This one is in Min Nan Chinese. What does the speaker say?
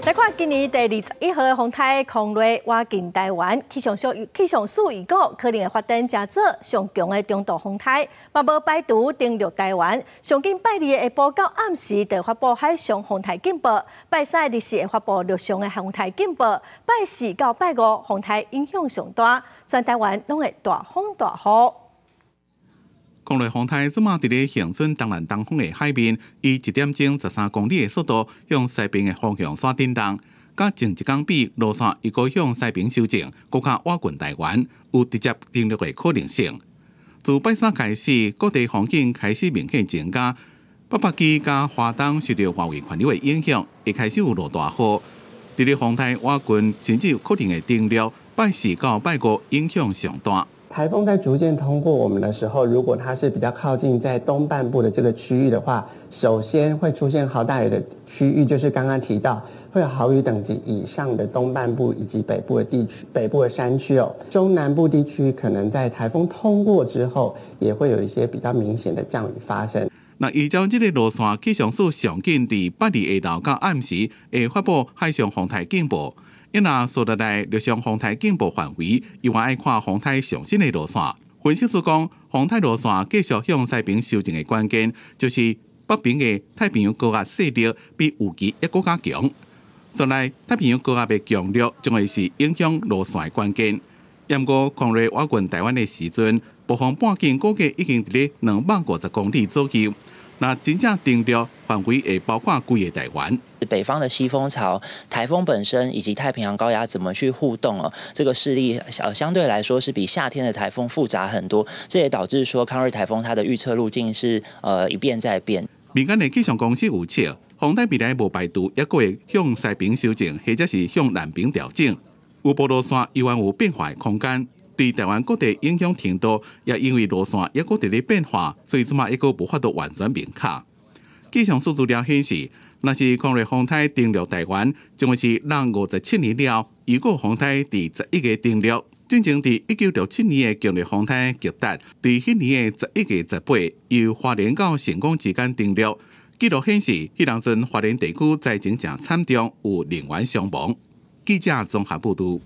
來看今年第21號的風颱康瑞倚近台灣，氣象署預告可能會發展成做上強的中度風颱，嘛無排除登陸台灣。上緊拜二的下晡到暗時就發布海上風颱警報，拜三的日時會發布陸上的風颱警報，拜四到拜五風颱影響上大，全台灣攏會大風大雨。康瑞風颱這馬佇咧恆春東南東方的海面，以1點鐘13公里的速度向西爿的方向徙振動。佮前一工比，路線猶閣向西爿修正，閣較倚近台灣，有直接登陸的可能性。自拜三開始，各地風警開始明顯增加。北北基佮花東受著外圍環流的影響，會開始有落大雨。佇咧風颱倚近，甚至有可能會登陸。拜四到拜五影響上大。颱風在逐漸通過我們的時候，如果它是比較靠近在東半部的這個區域的話，首先會出現豪大雨的區域，就是剛剛提到會有豪雨等級以上的東半部以及北部的地區、北部的山區哦。中南部地區可能在颱風通過之後，也會有一些比較明顯的降雨發生。那依照這個路線，氣象署上緊佇拜二下晝到暗時會發布海上風颱警報。伊若說落來陸上風颱警報範圍，猶愛看風颱上新的路線。分析師講，風颱路線繼續向西爿修正的關鍵，就是北爿的太平洋高壓勢力比預期猶閣較強。所以太平洋高壓的強弱，將會是影響路線的關鍵。毋過康瑞倚近台灣的時陣，暴風半徑估計已經佇咧250公里左右。若真正登陸範圍會包括規个台灣。北方的西風槽、颱風本身以及太平洋高壓怎麼去互動哦？這個勢力相對來說是比夏天的颱風複雜很多，這也導致說康瑞颱風它的預測路徑是一變再變。民間的氣象公司預測，風颱未來無排除猶閣會向西爿修正，或者是向南爿調整。預報路線猶原有變化的空間，對台灣各地影響程度，也因為路線猶閣佇咧變化，所以這馬猶閣無法度完全明確。氣象數資料顯示，若是康瑞風颱登陸台灣，將會是人57年了，又閣風颱佇11月登陸。進前佇1967年的強烈風颱吉達，佇彼年的11月18由花蓮到峴港之間登陸。記錄顯示，彼當陣花蓮地區災情誠慘重，有人員傷亡。記者綜合報導。